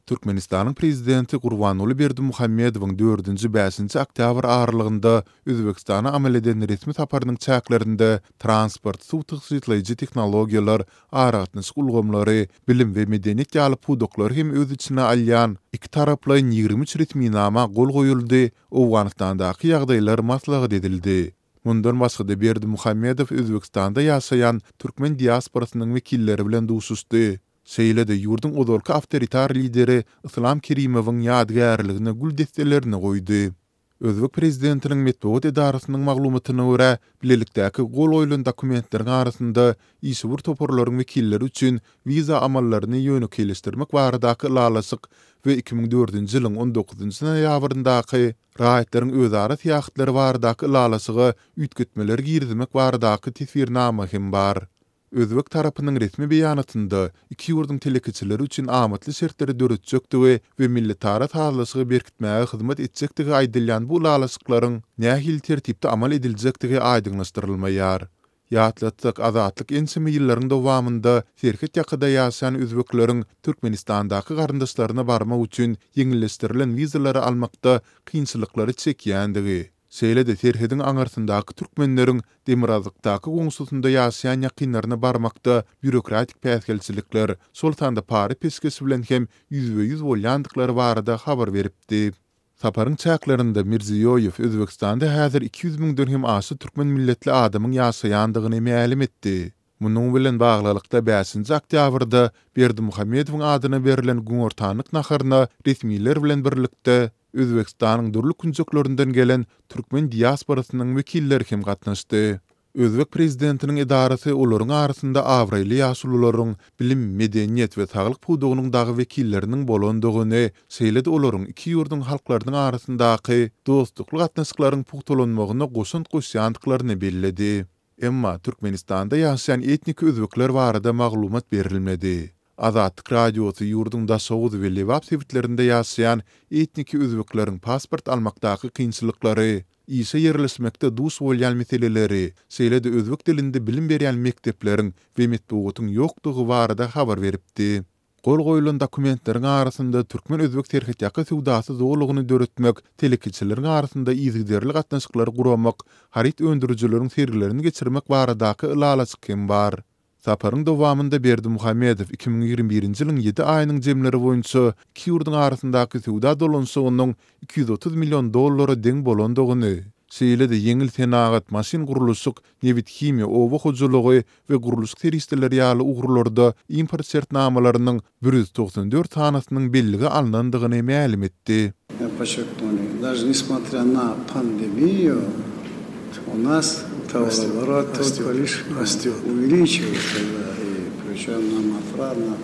Türkmenistanyň Prezidenti Gurbanguly Berdimuhamedowyň dördünji-bäşinji oktýabr aralygynda Özbegistana amal eden resmi saparynyň çäklerinde transport, suw tygşytlaýjy tehnologiýalar, aragatnaşyk ulgamlary, bilim we medeniýet ýaly pudaklary hem öz içine alýan ikitaraplaýyn 23 resminama gol goýuldy, Owganystandaky ýagdaýlar maslahat edildi. Mundan başga-da Berdimuhamedow Özbegistanda ýaşaýan türkmen diasporasynyň wekilleri bilen duşuşdy. Şeýle-de ýurduň ozalky awtoritar lideri Yslam Kerimowyň ýadygärligine gül desselerini goýdy. Özbek prezidentiniň metbugat edarasynyň maglumatyna görä, bilelikdäki gol goýlan dokumentleriň arasynda işewür toparlaryň wekilleri üçin wiza amallaryny ýönekeýleşdirmek baradaky ylalaşyk we 2004-nji ýylyň on dokuzynjy noýabryndaky raýatlaryň özara syýahatlary baradaky ylalaşyga üýtgetmeleri girizmek baradaky teswirnama hem bar. Özbek tarapynyň resmi beýanatynda iki ýurduň telekeçileri üçin amatly şertleri döretjekdigi we milletara sazlaşygy berkitmäge hyzmat etjekdigi aýdylýan bu ylalaşyklaryň nähili tertipde amal ediljekdigi aýdyňlaşdyrylmaýar. Ýatlatsak, Azatlyk ençeme ýyllaryň dowamynda serhet ýakada ýaşaýan özbekleriň Türkmenistandaky garyndaşlaryna barmak üçin ýeňilleşdirilen wizalary almakda kynçylyklary çekýändigi, Şeýle-de serhediň aňyrsyndaky türkmenleriň demirgazykdaky goňşusynda ýaşaýan ýakynlaryna barmakda býurokratik päsgelçilikler, şol sanda para-peşgeş bilen hem ýüzbe-ýüz bolýandyklary barada habar beripdi. Saparyň çäklerinde Mirziýoýew Özbegistanda häzir 200 müňden hem aşa türkmen milletli adamyň ýaşaýandygyny mälim etdi. Munuň bilen baglylykda, bäşinji oktýabrda Berdimuhamedowyň adyna berlen günortanlyk naharyna resmiler bilen birlikde Özbegistanyň dürli künjeklerinden gelen türkmen diasporasynyň wekilleri hem gatnaşdy. Özbek prezidentiniň edarasy olaryň arasynda abraýly ýaşulularyň, bilim, medeniýet we saglyk pudagynyň dagy wekilleriniň bolandygyny, şeýle-de olaryň iki ýurduň halklarynyň arasyndaky dostlukly gatnaşyklaryň pugtalanmagyna goşant goşýandyklaryny belledi. Emma Türkmenistanda ýaşaýan etniki özbekler barada maglumat berilmedi. Azatlyk Radiosy ýurduň Daşoguz we Lebap sebitlerinde ýaşaýan etniki özbekleriň pasport almakdaky kynçylyklary, işe ýerleşmekde duş bolýan meseleleri, şeýle-de özbek dilinde bilim berýän mekdepleriň we metbugatyň ýokdugy barada habar beripdi. Gol goýlan dokumentleriň arasynda türkmen-özbek serhetýaka söwdasy zolagyny döretmek, telekeçileriň arasynda yzygiderli gatnaşyklary guramak, haryt öndürijileriň sergilerini geçirmek baradaky ylalaşyk hem bar. Saparyň dowamynda Berdimuhamedow 2021-nji ýylyň ýedi aýynyň jemleri boýunça iki ýurduň arasyndaky söwda dolanyşygynyň 230 million dollara deň bolandygyny, şeýle-de ýeňil senagat, maşyn gurluşyk, nebithimiýa, oba hojalygy we gurluşyk serişdeleri ýaly ugurlarda import şertnamalarynyň 194 sanysynyň bellige alnandygyny mälim etdi. Я подчеркну, даже несмотря на пандемию, у нас товарооборот только лишь увеличивается, да, и причем нам отрадно.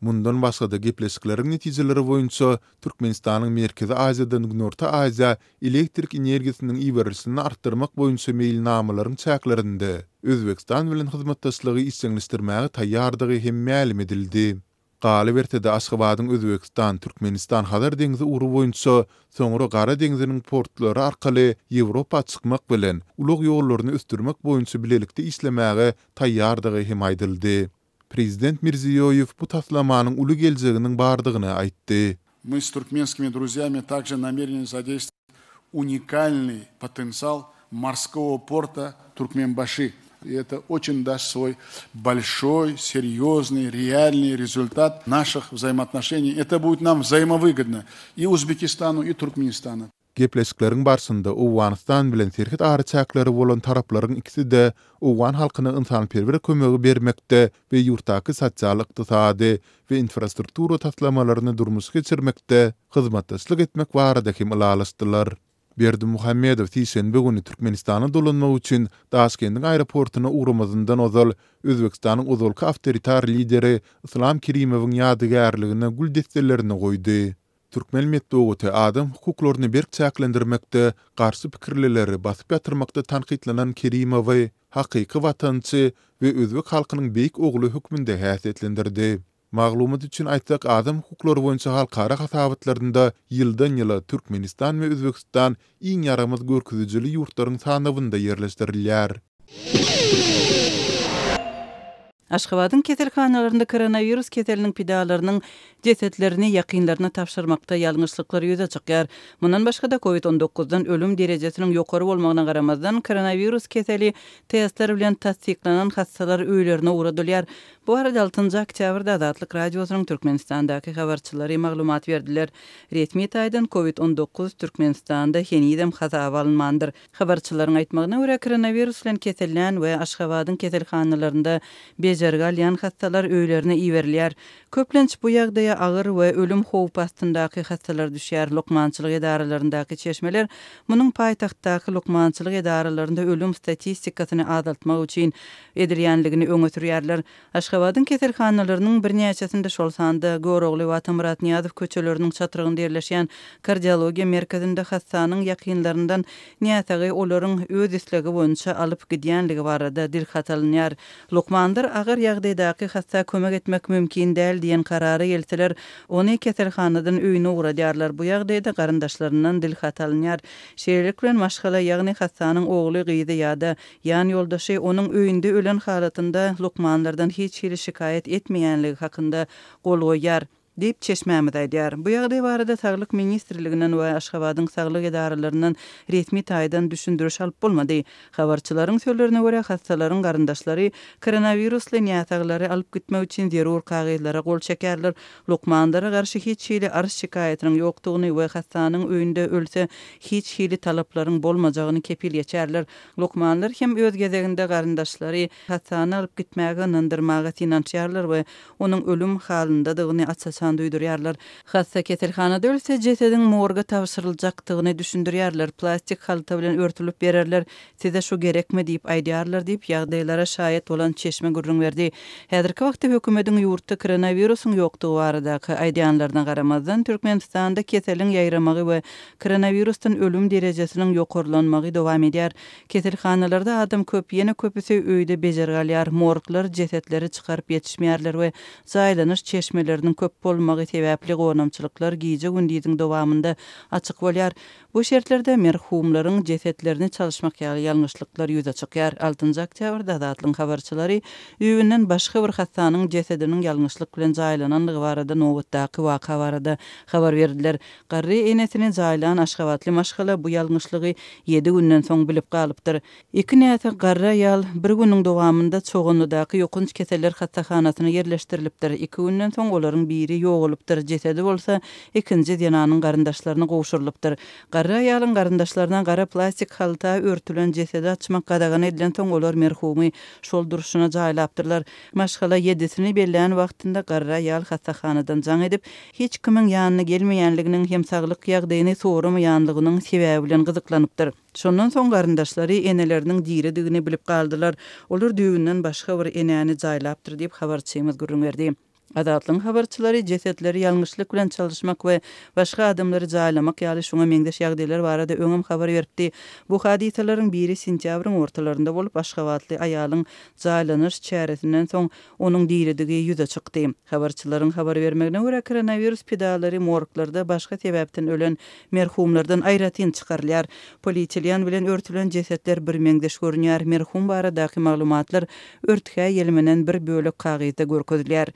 Mundan başga-da, gepleşikleriň netijeleri boýunça Türkmenistanyň Merkezi Aziýadan Günorta Aziýa elektrik energiýasynyň iberilişini artdyrmak boýunça meýilnamalaryň çäklerinde Özbegistan bilen hyzmatdaşlygy işjeňleşdirmäge taýýardygy hem mälim edildi. Galyberse-de, Aşgabadyň Özbegistan, Türkmenistan, Hazar deňzi ugry boýunça, soňra Gara deňziniň portlary arkaly Ýewropa çykmak bilen, ulag ýollaryny ösdürmek boýunça bilelikde işlemäge taýýardygy hem aýdyldy. Prezident Mirziýoýew bu taslamanyň uly geljeginiň bardygyny aýtdy. Мы с туркменскими друзьями также намерены задействовать уникальный потенциал морского порта Туркменбаши. И это очень даст свой большой, серьезный, реальный результат наших взаимоотношений. Это будет нам взаимовыгодно и Узбекистану, и Туркменистану. Gepleşikleriň barşynda Owganystan bilen serhet araçäkleri bolan taraplaryň ikisi-de owgan halkyna ynsanperwer kömegi bermekde we ýurtdaky sosial-ykdysady we infrastruktura taslamalaryny durmuşa geçirmekde hyzmatdaşlyk etmek barada hem ylalaşdylar. Berdimuhamedow sişenbe güni Türkmenistana dolanmak üçin Daşkendiň aeroportuna ugramazyndan ozal Özbegistanyň ozalky awtoritar lideri Yslam Kerimowyň ýadygärligine gül desselerini goýdy. Türkmen metbugaty adam hukuklaryny berk çäklendirmekde, garşy pikirlileri basyp ýatyrmakda tankytlanan Kerimowy hakyky watançy we özbek halkynyň beýik ogly hökmünde häsiýetlendirdi. Maglumat üçin aýtsak, adam hukuklary boýunça halkara hasabatlarynda ýyldan-ýyla Türkmenistan we Özbegistan iň ýaramaz görkezijili ýurtlaryň sanawynda ýerleşdirilýär. Aşgabadyň keselhanalarynda koronawirus keseliniň pidalarynyň jesetlerini ýakynlaryna tabşyrmakda ýalňyşlyklar ýüze çykýar. Mundan başga-da, covid on dokuzdan ölüm derejesiniň ýokary bolmagyna garamazdan, koronawirus keseli testler bilen tassyklanan hassalar öýlerine ugradylýar. Bu barada altynjy oktýabrda Azatlyk Radiosynyň Türkmenistandaky habarçylary maglumat berdiler. Resmi taýdan covid 19 Türkmenistanda henizem hasaba alynmandyr. Habarçylaryň aýtmagyna görä, koronawirus bilen kesellän we Aşgabadyň keselhanalarynda bejergi alýan hassalar öýlerine iberilýär. Köplenç bu ýagdaýa agyr we ölüm howpy astyndaky hassalar düşýär. Lukmançylyk edaralaryndaky çeşmeler munuň paýtagtdaky lukmançylyk edaralarynda ölüm statistikasyny azaltmak üçin edilýänligini öňe sürýärler. Aşgabadyň keselhanalarynyň birnäçesinde, şol sanda Görogly we Atamyrat Nyýazow köçeleriniň çatrygynda ýerleşýän Kardiologiýa merkezinde hassanyň ýakynlaryndan näsagy olaryň öz islegi boýunça alyp gidýänligi barada dilhat alynýar. Lukmanlar agyr ýagdaýdaky hassa kömek etmek mümkin däl diýen karara gelseler, ony keselhanadan öýüne ugradýarlar. Bu ýagdaýda garyndaşlaryndan dilhat alynýar. Şeýlelik bilen, maşgala, ýagny hassanyň ogly, gyzy ýa-da Ýan ýoldaşy onuň öýünde ölen halatynda lukmanlardan hiç hili şikaýat etmeýänligi hakynda gol goýýar, diýip, çeşmämiz aýdýar. Bu ýagdaý barada Saglyk ministrliginden we Aşgabadyň saglyk edaralaryndan resmi taýdan düşündiriş alyp bolmady. Habarçylaryň sözlerine görä, hassalaryň garyndaşlary koronawirusly näsaglary alyp gitmek üçin zerur kagyzlara gol çekerler, lukmanlara garşy hiç hili arz-şikaýatynyň ýokdugyny we hassanyň öýünde ölse hiç hili talaplaryň bolmajagyny kepil geçerler. Lukmanlar hem öz gezeginde garyndaşlary hassany alyp gitmäge ynandyrmaga synanyşýarlar we onuň ölüm halyndadygyny aç-açan duýdurýarlar. Hassa keselhanada ölse, jesediň morga tabşyryljakdygyny düşündirýärler, plastik halta bilen örtülip bererler, size şu gerekmi diýip aýdýarlar diýip, ýagdaýlara şaýat bolan çeşme gürrüň berdi. Häzirki wagtda hökümediň ýurtda koronawirusyň ýokdugy baradaky aýdýanlaryna garamazdan, Türkmenistanda keseliň ýaýramagy we Koronawirusdan ölüm derejesiniň ýokarlanmagy dowam edýär. Keselhanalarda adam köp, ýene köpüsi öýde bejergi alýar. Morglar jesetleri çykaryp ýetişmeýärler we jaýlanyş çeşmeleriniň köp bolmagy sebäpli gonamçylyklar gije-gündiziň dowamynda açyk bolýar. Bu şertlerde merhumlaryň jesetlerini çalyşmak ýaly ýalňyşlyklar ýüze çykýar. Altynjy oktýabrda Azatlygyň habarçylary düýbünden başga bir hassanyň jesediniň ýalňyşlyk bilen jaýlanandygy barada nobatdaky waka barada habar berdiler. Garry enesini jaýlan aşgabatly maşgala bu ýalňyşlygy ýedi günden soň bilip galypdyr. Iki näsag garry aýal bir günüň dowamynda Çoganlydaky ýokanç keseller hassahanasyna ýerleşdirilipdir. Iki günden soň olaryň biri ýogalypdyr, jesedi bolsa ikinji zenanyň garyndaşlaryna gowşurylypdyr. Garry aýalyň garyndaşlaryna gara plastik halta örtülen jesedi açmak gadagan edilensoň olar merhumy şol durşuna jaýlapdyrlar. Maşgala ýedisini bellän wagtynda garry aýal hassahanadan jaň edip, hiç kimiň ýanyna gelmeýänliginiň hem saglyk ýagdaýyny soramaýanlygynyň sebäbi bilen gyzyklanypdyr. Şondan soň garyndaşlary eneleriniň diridigini bilip galdylar. Olar düýbünden başga bir enäni jaýlapdyr diýip, habarçymyz gürrüň berdi. Azatlygyň habarçylary jesetleri ýalňyşlyk bilen çalyşmak we başga adamlary jaýlamak ýaly şuňa meňzeş ýagdaýlar barada öňem habar beripdi. Bu hadysalaryň biri sentýabryň ortalarynda bolup, aşgabatly aýalyň jaýlanyş çäresinden soň onuň diridigi ýüze çykdy. Habarçylaryň habar bermegine görä, koronawirus pidalary morglarda başga sebäpden ölen merhumlardan aýratyn çykarylýar. Polietilen bilen örtülen jesetler birmeňzeş görünýär, merhum baradaky maglumatlar örtgä ýelmenen bir bölek kagyzda görkezilýär.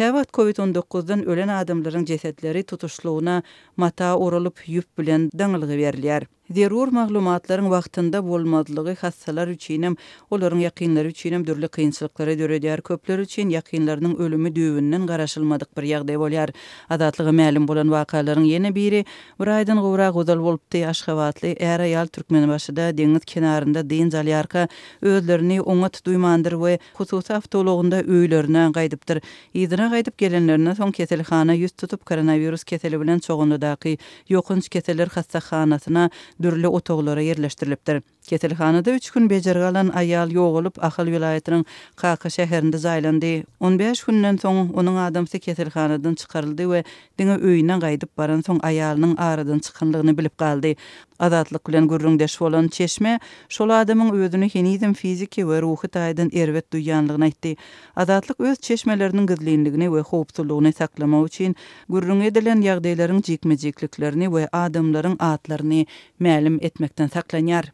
Käwagt covid on dokuzdan ölen adamlaryň jesetleri tutuşlygyna mata oralyp, ýüp bilen daňylgy berilýär. Zerur maglumatlaryň wagtynda bolmazlygy hassalar üçinem, olaryň ýakynlary üçinem dürli kynçylyklary döredýär. Köpler üçin ýakynlarynyň ölümi düýbünden garaşylmadyk bir ýagdaý bolýar. Azatlyga mälim bolan wakalaryň ýene biri bir aýdan gowrak ozal bolupdy. Aşgabatly är-aýal Türkmenbaşyda deňiz kenarynda dynç alýarka, özlerini oňat duýmandyr we hususy awtoulagynda öýlerine gaýdypdyr. Yzyna gaýdyp gelenlerinden soň keselhana ýüz tutup, koronawirus keseli bilen Çoganlydaky Ýokanç keseller hassahanasyna dürli otaglara ýerleşdirilipdir. Keselhanada üç gün bejergi alan aýal ýogalyp, Ahal welaýatynyň Kaka şäherinde jaýlandy. On bäş günden soň onuň adamsy keselhanadan çykaryldy we diňe öýüne gaýdyp baransoň aýalynyň aradan çykanlygyny bilip galdy. Azatlyk bilen gürrüňdeş bolan çeşme şol adamyň özüni henizem fiziki we ruhy taýdan erbet duýýanlygyny aýtdy. Azatlyk öz çeşmeleriniň gizlinligini we howpsuzlygyny saklamak üçin Gürrüňi edilen ýagdaýlaryň jikme-jikliklerini we adamlaryň atlaryny mälim etmekden saklanýar.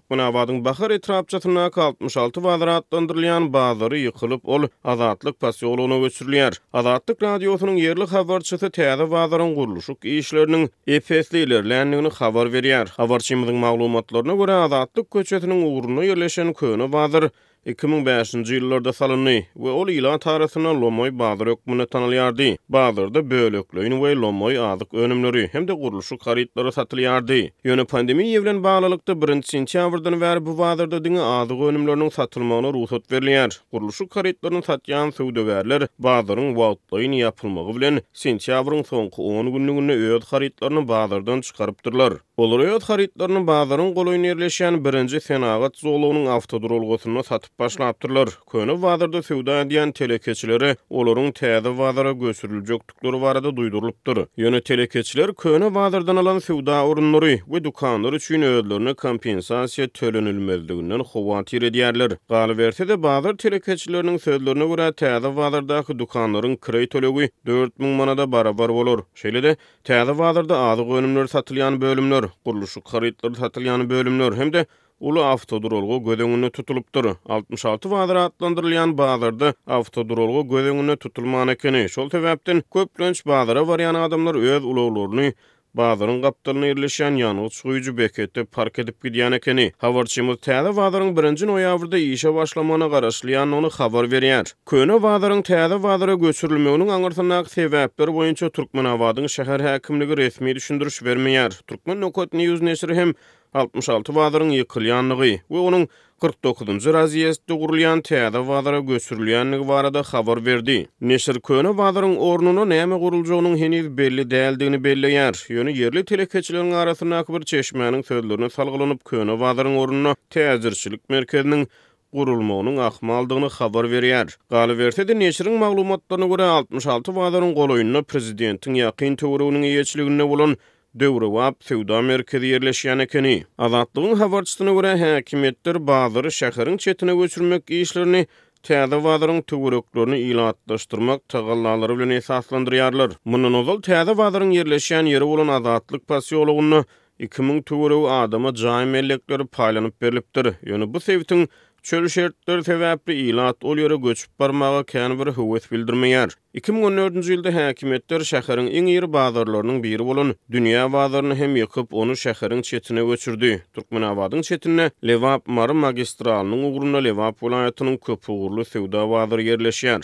Türkmenabadyň Bahar etrapçasyndaky 66 bazar atlandyrylýan bazary ýykylyp, ol Azatlyk posýologyna göçürilýär. Azatlyk Radiosynyň ýerli habarçysy täze bazaryň gurluşyk işleriniň ep-esli ilerländigini habar berýär. Habarçymyzyň maglumatlaryna görä, Azatlyk köçesiniň ugrunda ýerleşen köne bazar 2005-nji ýyllarda salyndy we ol ilat arasynda lomaý bazar hökmünde tanalýardy. Bazarda bölekleýin we lomaý azyk önümleri hem-de gurluşyk harytlary satylýardy. Ýöne pandemiýa bilen baglylykda birinji sentýabrdan bäri bu bazarda diňe azyk önümleriniň satylmagyna rugsat berilýär. Gurluşyk harytlaryny satýan söwdagärler bazaryň wagtlaýyn ýapylmagy bilen sentýabryň soňky on günlüginde öz harytlaryny bazardan çykarypdyrlar. Olar öz harytlaryny bazaryň golaýynda ýerleşýän birinji senagat zolagynyň awtoduralgasynda satyp başlapdyrlar. Köne bazarda söwda edýän telekeçilere olaryň täze bazara göçüriljekdikleri barada duýdurylypdyr. Ýöne telekeçiler köne bazardan alan söwda orunlary we dükanlary üçin özlerine kompensasiýa tölenilmezliginden howatyr edýärler. Galyberse-de, bazar telekeçileriniň sözlerine görä, täze bazardaky dükanlaryň kireý tölegi 4000 manada barabar bolar. Şeýle-de, Täze bazarda azyk önümleri satylýan bölümler, gurluşyk harytlary satylýan bölümler hem-de uly awtoduralga göz öňünde tutulypdyr. 66 bazar atlandyrylýan bazarda awtoduralga göz öňünde tutulman ekeni. Şol sebäpden, köplenç bazara barýan adamlar öz ulaglaryny bazaryň gapdalynda ýerleşýän ýangyç guýujy beketde park edip gidýän ekeni. Habarçymyz täze bazaryň birinji noýabrda işe başlamagyna garaşylýandygyny habar berýär. Köne bazaryň täze bazara göçürilmeginiň aňyrsyndaky sebäpler boýunça Türkmenabadyň şäher häkimligi resmi düşündiriş bermeýär. Turkmen. News neşiri hem 66 bazaryň ýykylýandygy we onuň 49-njy razýezdde gurulýan täze bazara göçürilýändigi barada habar berdi. Neşir köne bazaryň ornuna näme guruljagynyň heniz belli däldigini belleýär. Ýöne ýerli telekeçileriň arasyndaky bir çeşmäniň sözlerine salgylanyp, köne bazaryň ornuna täjirçilik merkeziniň gurulmagynyň ahmaldygyny habar berýär. Galyberse-de, neşiriň maglumatlaryna görä, 66 bazaryň golaýynda prezidentiň ýakyn töwereginiň eýeçiliginde bolan döwrebap söwda merkezi ýerleşýän ekeni. Azatlygyň habarçysyna görä, häkimiýetler bazary şäheriň çetine göçürmek işlerini täze bazaryň töwereklerini ilatlaşdyrmak tagallalary bilen esaslandyrýarlar. Mundan ozal täze bazaryň ýerleşýän ýeri bolan Azatlyk posýologynda 2000 töweregi adama jaý mellekleri paýlanyp berlipdir. Ýöne bu sebitiň çöl şertleri sebäpli ilat ol ýere göçüp barmaga kän bir höwes bildirmeýär. 2014-nji ýylda häkimiýetler şäheriň iň iri bazarlarynyň biri bolan Dünýä bazaryny hem ýykyp, ony şäheriň çetine göçürdi. Türkmenabadyň çetinde Lebap-Mary magistralynyň ugrunda Lebap welaýatynyň köpugurly söwda bazary ýerleşýär.